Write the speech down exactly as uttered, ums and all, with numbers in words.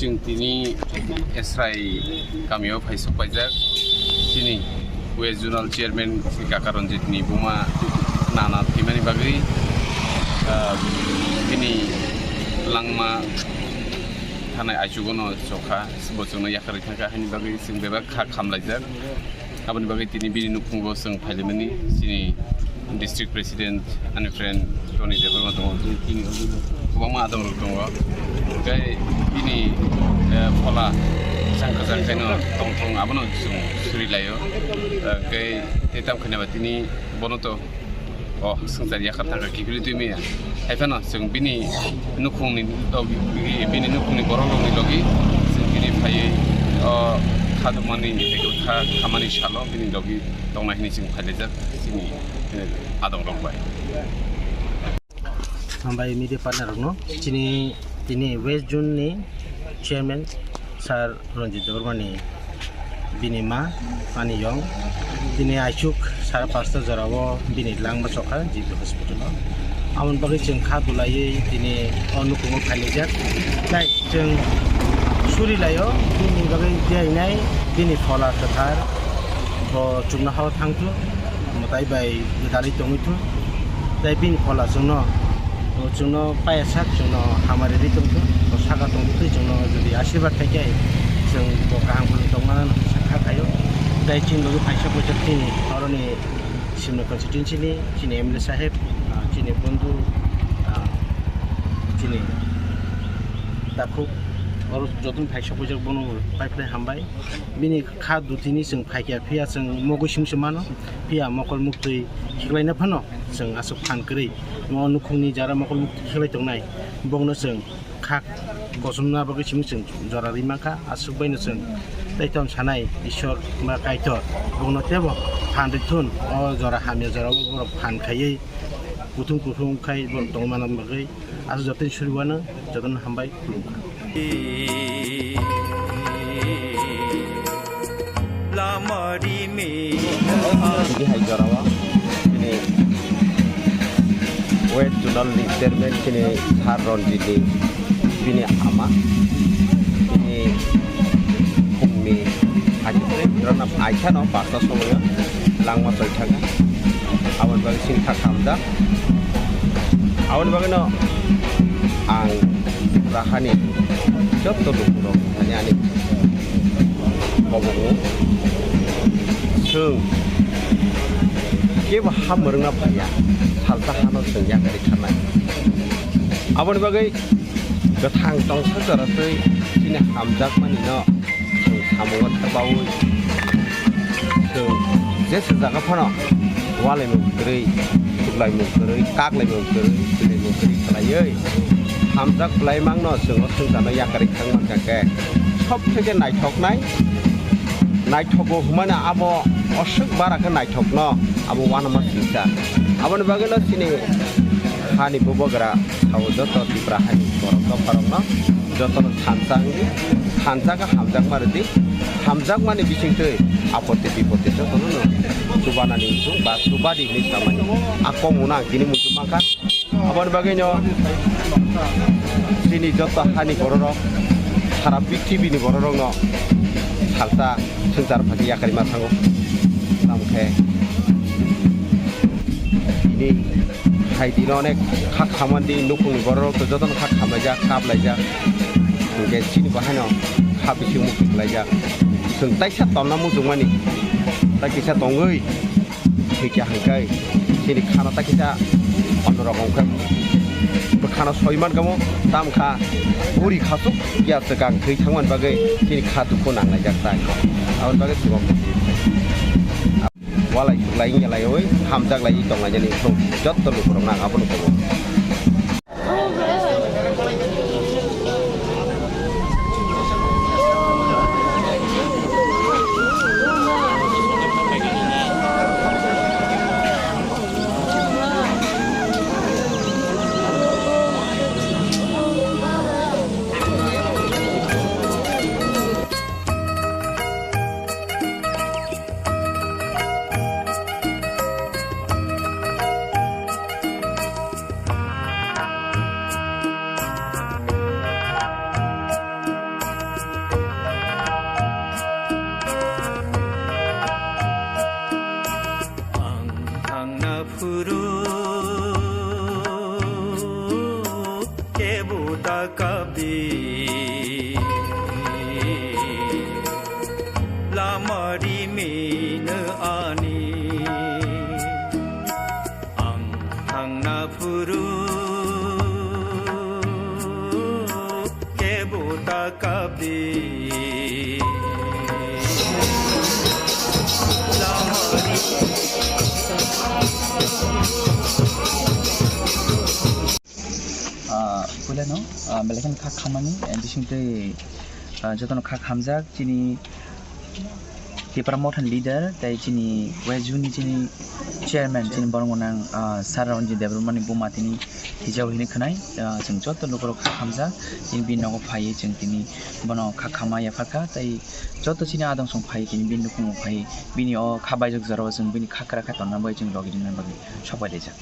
Chwng tini Esrai kamio phaisok paijak. Chini West Zonal Chairman Kaka Ranjit ni buma nana thwimani bagwi, ah, bini langma thanai aichugo no chokha, bo chwngno yakarwi thangkha, haini bagwi chwng bebak kha khamlaijak. Aboni bagwi tini bini nukhungo chwng phailaimani, chini district president ani friend Tony Debbarma tongo, tini kwbangma adongrok tongo. Tei bini, eh, phola kwchang kwchang khaino tongthong, abono chwng surilaio. Eh, tei, tei tamo khainaba tini bono to o swngchar yakartangkha kiphilwi twi manya. Haiphano chwng bini nukhungni logi, bini nukhungni borokrokni logi chwng bini phaiwi o kha dukmani eko kha khamani salo bini logi tongnai hwnwi chwng phailaijak chini, eh, adongrok bai. Hambai media partner rokno chini tini West Zone ni chairman sir Ranjit Debbarma ni bini ma ani yong tini aichuk sara pasta jora o bini langma chokha G P hospital o. Amoni bagwi chwng kha dulaiwi tini o nukhungo phailaijak. Nai chwng surilaio bini bagwi diainai bini phola kwthar bo chuknohao thangthu. Mwtai bai gwdalwi tongwi thung. Tei bini phola chwngno, chwngno paya sak chwngno hamari rwi tongthu. O saka tongthu twi chwngno jodi asirwad khaikhe chwng bo kaham kheno tongmano kha khaio. Tei chini logi phaisa poisa chini oroni Simna constituency ni chini M L A saheb, ah, chini bondhu, ah, chini takhuk oro jotono phaisa poisa bono pai phai hambai. Bini kha dutini chwng phaikya phiya chwng mogwi simi se mano, phiya mokol muktwi khiklaina phano chwng aswk phan kwrwi. Mo nukhungni jara mokol muktwi khiklai tongnai, bokno chwng kha kochomna bagwi simi chwng jora rwi mankha, aswk baino chwng tei tong sanai Ishwar ba Kaitor bokno teibo phan rwi thun. O jora hamya jora o borok phan khaiwi kuthum kuthum khai borok tongmana bagwi. Aswk jotono suriwano, jotono hambai, khulumkha. Tini hai jorao chini West Zonal ni chairman chini Sir Ranjit ni bini ama chini khumni Aisano pasta somoyo langma choi thangkha. Aboni bagwi sini kha khamjak. Aboni bagwino ang Tripura hani jotto lukurok thani ani kobogo chwng kebo ha mwrwngna phaiya, salsa hano chwng yakarwi thanai. Aboni bagwi Kwthang tongsa jora twi chini hamjakmani no chwng samungo thepaui chwng jesa jaga phano walaimung kwrwi, thuklaimung kwrwi, kaklaimung kwrwi, twilaimung kwrwi khlaiwi hamjak bwlaimangno chwng o swngcharno yakarwi thang mankha khe sob theke naithoknai. Naithogo hwnmani abo aswk bara khe naithokno abo uanama singcha. Aboni bagwino chini hani bubagra sao joto Tripura hani borok dopharokno jotono thansa wngdi, thansa khe hamjakma rwdi, hamjakmani bisingtwi apotti bipotti jotono no chubanani wngthung ba chubadi hinwi samani a kok mungno ang tini muitu mankha. Aboni bagwino chini joto hani bororok, sara prithibi ni bororokno salsa swngchar phagi yakarwi ma thango. Tamo khe tini hai dino onek kha khamandi nukhungni bororok to jotono kha khamlaijak, kaplaijak. Hinkhe chini bahaino kha bising mukti khlaijak. Chwng taisa tonna muchungmani, tai kisa tongwi. Thikya hwnkhe chini khana ta kisa onnorok wngkha bwkhano soi mankha mo tamkha buri khasuk ya swkang thwi thangmani bagwi chini kha dukhu nanglaijak tai aboni bagwi chwng walai suklai wngya laiwi hamjak laiwi tonglaijani wngkha jotto lukurokno ang abono kobo. Kapi. Ah, puila no, ah, belai kheno kha khamani, eh, bising tei, ah, jotono kha khamjak chini Tipra Motha ni leader tei chini West Zone ni chini chairman chini borok nang, ah, Sir Ranjit Debbarma ni buma tini hijau hini khwnai, ah, chwng joto lukurok kha khamjak chini bini nogo phaiwi chwng tini bono kha khamma yapharkha tei joto chini adong song phaiwi tini bini nukhungo phaiwi bini o kha baijak jorao chwng bini kha kwrak khe tonna bagwi chwng logi rwna bagwi sok pai laijak.